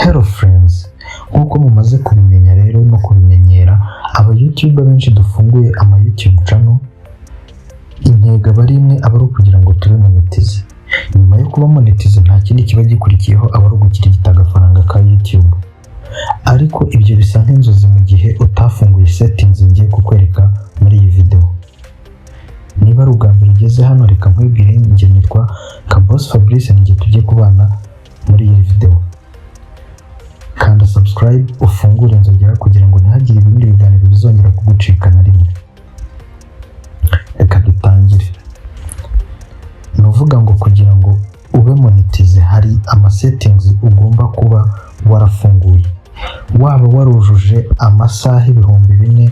Hello friends, nk'uko mumaze kubimenya rero no kubimenyera, aba YouTuber benshi dufunguye ama YouTube channel, intego aba ari imwe, aba ari ukugira ngo tube monetize. Nyuma yo kuba monetize, nta kindi kiba gikurikiyeho, aba ari ugukirigita agafaranga ka YouTube. Ariko ibyo bisa nk'inzozi mu gihe utafunguye settings ngiye kukwereka muri iyi video. Niba ari ubwa mbere ugeze hano, reka nkwibwire: njye nitwa Kabos Fabrice, ninjye tugiye kubana muri iyi video. Kanda subscribe, ufungure inzogera kugira ngo ntihagire ibindi biganiro bizongera kugucika na rimwe. Reka dutangire. Ni uvuga ngo kugira ngo ube monetize hari ama settings ugomba kuba warafunguye. Waba warujuje amasaha 4000,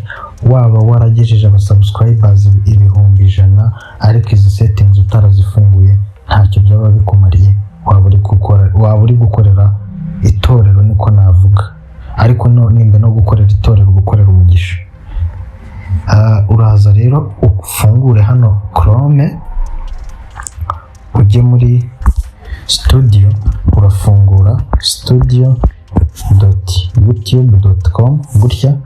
waba waragejeje aba subscribers 100,000, ariko izi settings utarazifunguye ntacyo byaba bikumariye, waba uri gukorera itorero, niko navuga. Ariko no nimba no gukorera itorero, gukorera umugisha. Uraza rero ufungure hano Chrome, ujye muri studio, urafungura studio.youtube.com gutya.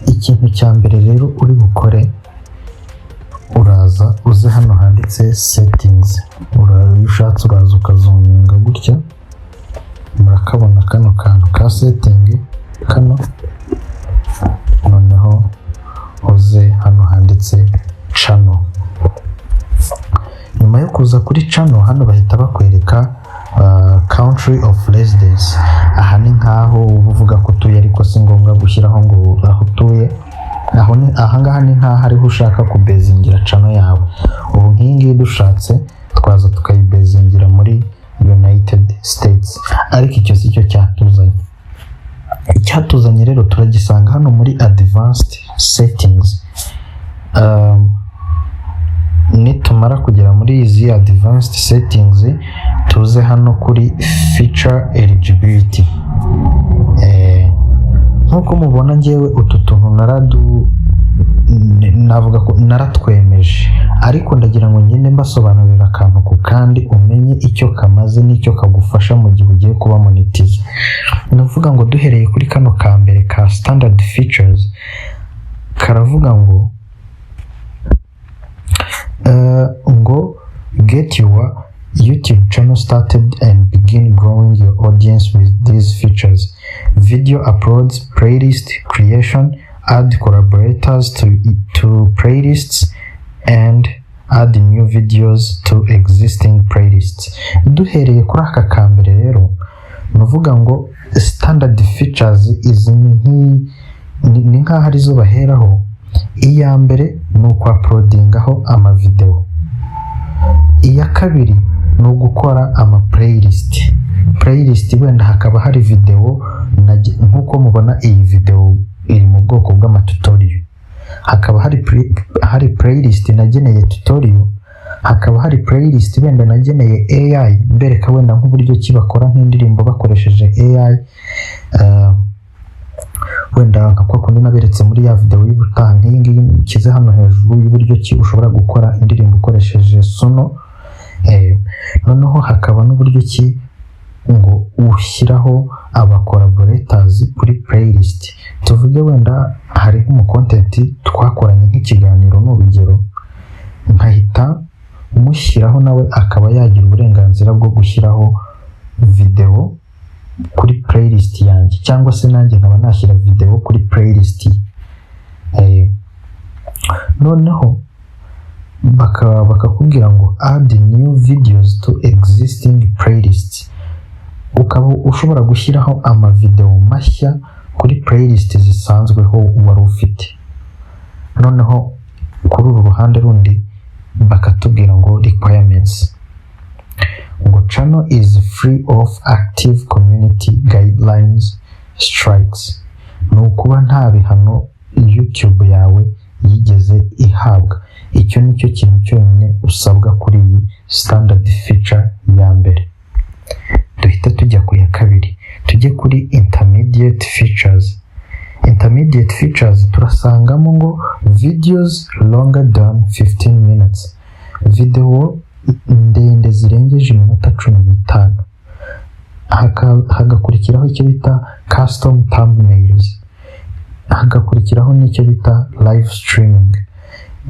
Ikintu cya mbere rero uri bukore, uraza uze hano handitse settings. Iyo ushatse uraza ukazoominga gutya, murakabona kano kantu ka setting kano. Noneho uze hano handitse channel. Nyuma yo kuza kuri channel, hano bahita bakwereka country of residence. Aha ni nkaho uba uvuga ko utuye, ariko si ngombwa gushyiraho ngo aho utuye. Aho ni ahangaha ni nkaho ariho ushaka kubasingira channel yawe. Ubu nk'iyi ngiyi dushatse twaza tukayibasingira muri United States, ariko icyo si cyo cyatuzanye. Icyatuzanye rero turagisanga hano muri advanced settings. Nitumara kugera muri izi advanced settings, tuze hano kuri feature eligibility. Nk'uko mubona, ngewe utu tuntu navuga ko naratwemeje, ariko ndagira ngo ngende mbasobanurira akantu ku kandi, umenye icyo kamaze n'icyo kagufasha mu gihe ugiye kuba monetize. Ni ukuvuga ngo duhereye kuri kano ka mbere ka standard features, karavuga ngo "Get your YouTube channel started and begin growing your audience with these features: video uploads, playlist creation, add collaborators to playlists and add new videos to existing playlists." Duhereye kuri aka ka mbere rero, ni uvuga ngo standard features izi ni nk'aho arizo baheraho. Iya mbere ni uku-uploadingaho amavideo, iya kabiri ni ugukora ama playlist. Playlist wenda hakaba hari video, nk'uko mubona iyi video iri mu bwoko bw'ama tutorial, hakaba hari playlist nageneye tutorial, hakaba hari playlist wenda nageneye AI, mbereka wenda nk'uburyo ki bakora nk'indirimbo bakoresheje AI, wenda nka kwa kundi naberetse muri ya video y'ubutaha nk'iyi ngiyi nshyize hano hejuru, y'uburyo ki ushobora gukora indirimbo ukoresheje Suno. Noneho hakaba n'uburyo ki ngo ushyiraho aba collaborators kuri playlist. Tuvuge wenda hari nk'umu content twakoranye nk'ikiganiro, ni urugero, nkahita mushyiraho, nawe akaba yagira uburenganzira bwo gushyiraho video kuri playlist yanjye, cyangwa se nanjye nkaba nashyira video kuri playlist ye. Noneho bakakubwira ngo "Add new videos to existing playlists", ukaba ushobora gushyiraho amavideo mashya kuri playlist zisanzweho wari ufite. Noneho kuri uru ruhande rundi bakatubwira ngo requirements, ngo "Channel is free of active community guidelines strikes", ni ukuba nta bihano YouTube yawe yigeze ihabwa. Icyo ni cyo kintu cyonyine usabwa kuri iyi standard feature ya mbere. Duhite tujya ku ya kabiri, tujye kuri intermediate features. Intermediate features turasangamo ngo videos longer than 15 minutes. Hagakurikiraho icyo bita custom thumbnails, hagakurikiraho n'icyo bita live streaming.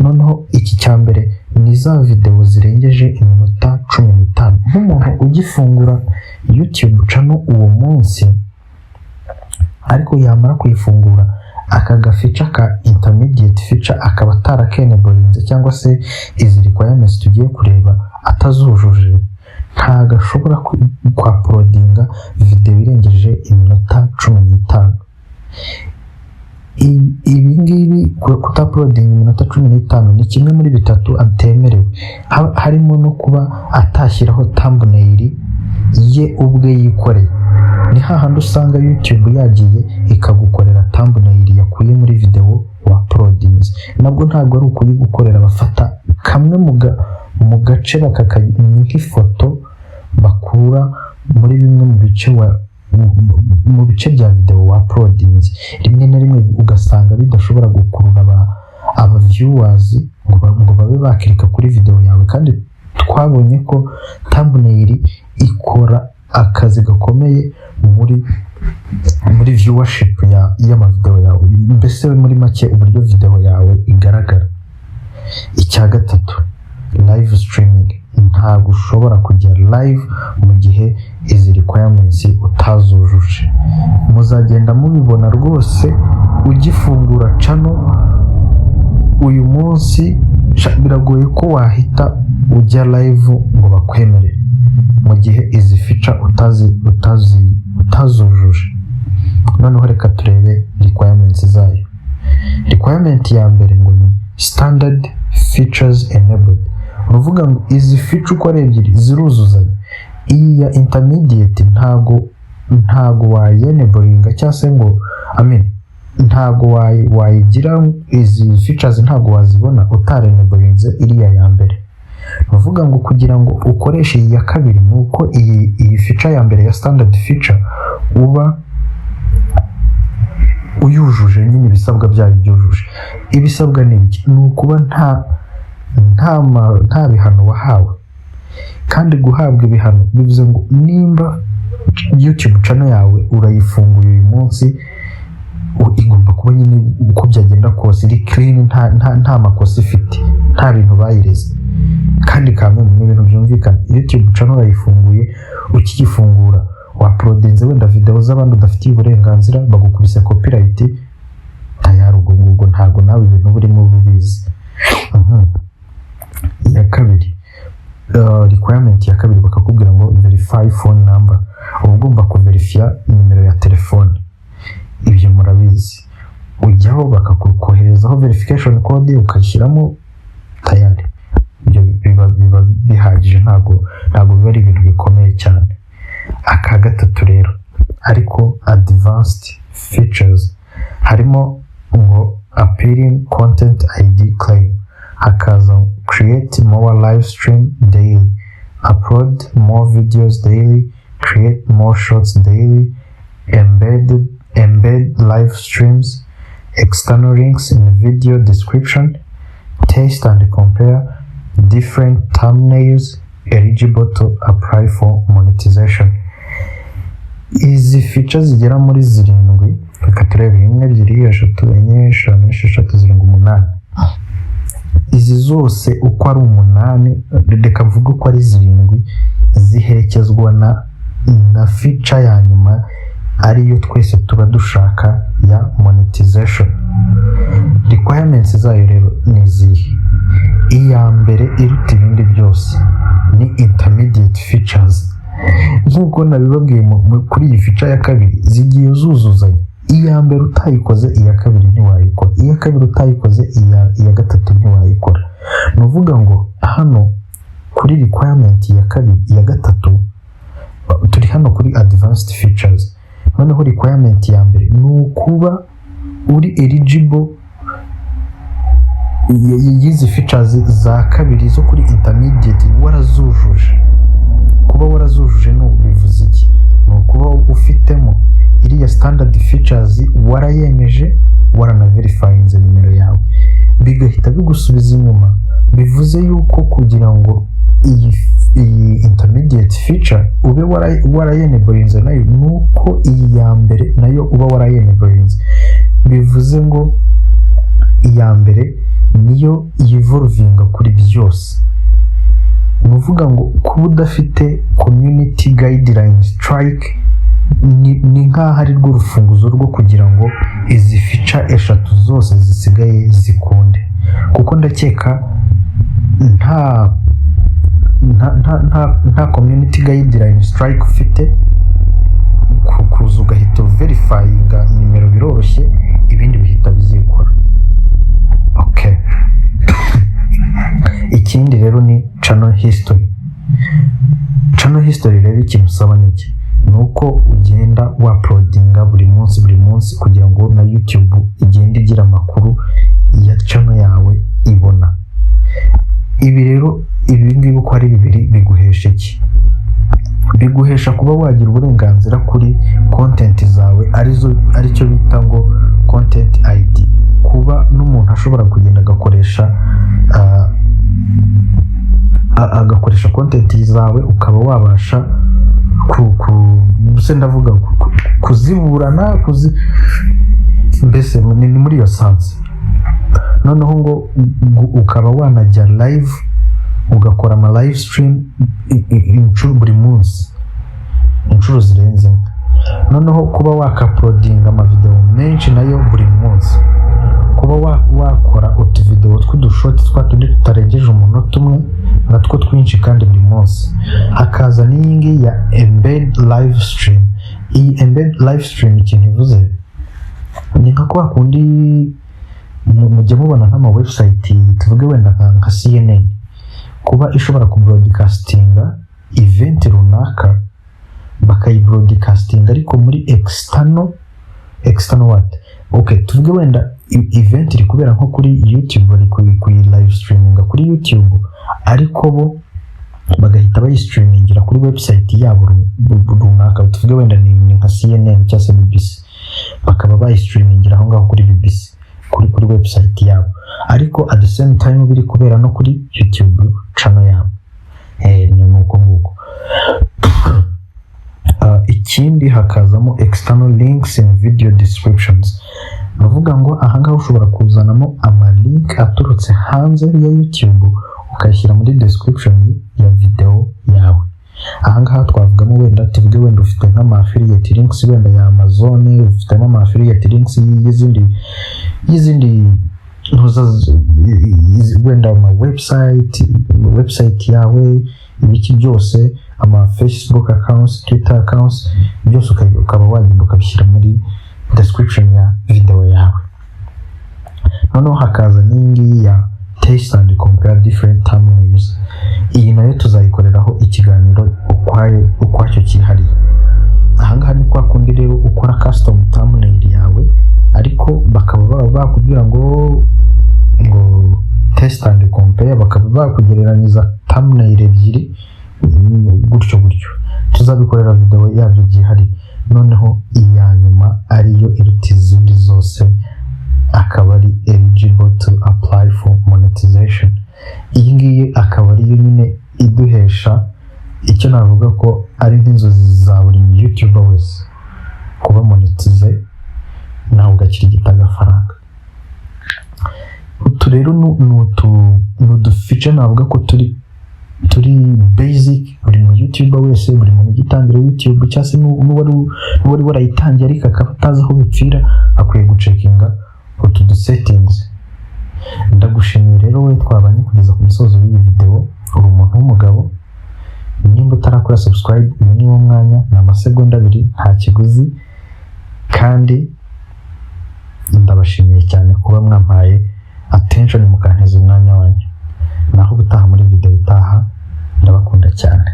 Noneho iki cya mbere ni za videwo zirengeje iminota 15. Nk'umuntu ugifungura YouTube channel uwo munsi, ariko yamara kuyifungura aka gafeature ka intermediate feature akaba atarakenablinze, cyangwa se izi requirements tugiye kureba atazujuje, ntabwo ashobora kwauploadinga videwo irengeje iminota 15. Ibi ngibi, kutauploadinga iminota 15, ni kimwe muri bitatu atemerewe. Harimo no kuba atashyiraho thumbnail ye ubwe yikoreye. Ni hahandi usanga YouTube yagiye ikagukorera thumbnail yakuye muri video wauploadinze. Nabwo ntabwo ari ukuyigukorera, bafata kamwe mu gace ni nk'ifoto bakura muri bimwe mu bice mu bice bya video wauploadinze. Rimwe na rimwe ugasanga bidashobora gukurura aba viewers ngo babe baclicka kuri video yawe, kandi twabonye ko thumbnail ikora akazi gakomeye muri viewership y'amavideo yawe, mbese muri make uburyo video yawe igaragara. Icya gatatu, live streaming. Ntabwo ushobora kujya live mu gihe izi requirements utazujuje. Muzagenda mubibona rwose, ugifungura channel uyu munsi, biragoye ko wahita ujya live ngo bakwemerere mu gihe izi feature utazujuje. Noneho reka turebe requirements zayo. Requirement ya mbere ngo ni standard features enabled. Ni ukuvuga ngo izi feature uko ari ebyiri ziruzuzanya. Iyi ya intermediate ntago wayenablinga, cyangwa se ngo, I mean, ntago wayigira, izi features ntago wazibona utarenablinze iriya ya mbere. Ni ukuvuga ngo kugira ngo ukoreshe iyi ya kabiri ni uko iyi feature ya mbere ya standard feature uba uyujuje nyine, ibisabwa byayo byujuje. Ibisabwa ni ibiki? Ni ukuba nta bihano wahawe. Kandi guhabwa ibihano bivuze ngo nimba YouTube channel yawe urayifunguye uyu munsi, igomba kuba nyine uko byagenda kose iri clean, nta makosa ifite, nta bintu bayireze. Kandi kamwe ni ibintu byumvikana, YouTube channel urayifunguye, ukiyifungura wauploadinze wenda video z'abandi udafitiye uburenganzira, bagukubise copyright, tayari ubwo ngubwo ntabwo nawe ibintu burimo ubizi. Iya kabiri, requirement ya kabiri, bakakubwira ngo verify phone number. Uba ugomba kuverifya nimero ya telefone. Ibyo murabizi, ujyaho bakakoherezaho verification code, ukayishyiramo, tayari ibyo biba bihagije, ntabwo biba ari ibintu bikomeye cyane. Aka gatatu rero, ariko advanced features, harimo ngo appealing content ID claim, hakaza create more live stream daily, upload more videos daily, create more shorts daily, embed live streams, external links in video description, test and compare different thumbnails, eligible to apply for monetization. Izi feature zigera muri zirindwi, reka turebe: imwe, ebyiri, eshatu, enye, eshanu, esheshatu, zirindwi, umunani. Izi zose uko ari umunani, reka mvuge uko ari zirindwi, ziherekezwa na feature ya nyuma, ariyo twese tuba dushaka, ya monetization. Requirements zayo rero ni izihe? Iya mbere iruta ibindi byose ni intermediate features. Nk'uko nabibabwiye kuri iyi feature ya kabiri, zigiye zuzuzanya. Iya mbere utayikoze, iya kabiri ntiwayikora. Iya kabiri utayikoze, iya gatatu ntiwayikora. Ni ukuvuga ngo hano kuri requirement ya kabiri, iya gatatu, turi hano kuri advanced features. Noneho requirement ya mbere ni ukuba uri eligible y'izi features za kabiri zo kuri intermediate warazujuje. Kuba warazujuje ni bivuze iki? Ni ukuba ufitemo iriya standard features, warayemeje, waranaverifyinze nimero yawe. Bigahita bigusubiza inyuma, bivuze yuko kugira ngo iyi Iyi intermediate feature ube warayenablinze nayo, nuko iyi ya mbere nayo uba warayenablinze. Bivuze ngo iya mbere niyo yivolvinga kuri byose. Ni ukuvuga ngo kuba udafite community guidelines strike ni nk'aho ari rwo rufunguzo rwo kugira ngo izi feature eshatu zose zisigaye zikunde, kuko ndakeka nta community guideline strike ufite, kuza ugahita verifyinga nimero biroroshye, ibindi bihita byikora. Okay, ikindi rero ni channel history. Channel history rero ikintu usaba ni iki? Ni uko ugenda wauploadinga buri munsi, buri munsi, kugira ngo na YouTube igende igira amakuru ya channel yawe ibona. Ibi rero, ibi ngibi uko ari bibiri, biguhesha iki? Biguhesha kuba wagira uburenganzira kuri content zawe, arizo aricyo bita ngo content ID, kuba n'umuntu ashobora kugenda agakoresha content zawe, ukaba wabasha ku se ndavuga kuziburana, mbese ni muri iyo sense. Noneho ngo ukaba wanajya live, ugakora ama live stream inshuro buri munsi, inshuro zirenze imwe. Noneho kuba wakauploadinga amavideo menshi nayo buri munsi, kuba wakora utuvideo tw'udushort, twa tundi tutarengeje umunota umwe, natwo twinshi kandi buri munsi. Hakaza n'iyi ngiyi ya embed live stream. Iyi embed live stream ikintu ivuze ni nka kwa kundi mujya mubona nk'ama website, tuvuge wenda nka CNN, kuba ishobora kubroadcastinga event runaka, bakayibroadcastinga ariko muri external what? Okay, tuvuge wenda event iri kubera nko kuri YouTube, bari kuyi live streaminga kuri YouTube, ariko bo bagahita bayistreamingira kuri website yabo runaka, tuvuge wenda ni nka CNN cyangwa se BBC, bakaba bayistreamingira aho ngaho kuri BBC, kuri website yabo, ariko at the same time biri kubera no kuri YouTube channel yabo. Ni uko nguko. Ikindi hakazamo external links in video descriptions. Ni ukuvuga ngo ahangaha ushobora kuzanamo amalink aturutse hanze ya YouTube, ukayashyira muri description ya video yawe. Ahangaha twavugamo wenda, tuvuge wenda ufite nk'ama affiliate links wenda ya Amazon, ufitemo ama affiliate links y'izindi ntuza wenda ama website yawe, ibiki byose, ama Facebook accounts, Twitter accounts, byose ukaba wagenda ukabishyira muri description ya video yawe. Noneho hakaza n'iyi ngiyi ya test and compare different thumbnails. Iyi nayo tuzayikoreraho ikiganiro ukwayo, ukwacyo cyihariye. Ahangaha ni kwa kundi rero ukora custom thumbnail yawe, ariko bakaba baba bakubwira ngo test and compare, bakaba bakugereranyiriza thumbnail ebyiri, gutyo gutyo. Tuzabikorera video yabyo byihariye. Noneho iya nyuma, ariyo iruta izindi zose, akaba ari eligible to apply for monetization. Iyi ngiyi akaba ariyo nyine iduhesha icyo navuga ko ari nk'inzozi za buri mu YouTuber wese, kuba monetize nawe ugakirigita agafaranga. Utu rero ni udufeature navuga ko turi basic, buri mu YouTuber wese, buri muntu ugitangira YouTube, cyangwa se n'uwari warayitangiye ariko akaba atazi aho bipfira, akwiye gucheckinga utu du settings. Ndagushimiye rero wowe twabanye kugeza ku musozo w'iyi video. Uri umuntu w'umugabo. Nimba utarakora subscribe, uyu ni wo mwanya, ni amasegonda 2, nta kiguzi. Kandi ndabashimiye cyane kuba mwampaye attention, mukanteza umwanya wanyu. Naho ubutaha muri video itaha, ndabakunda cyane.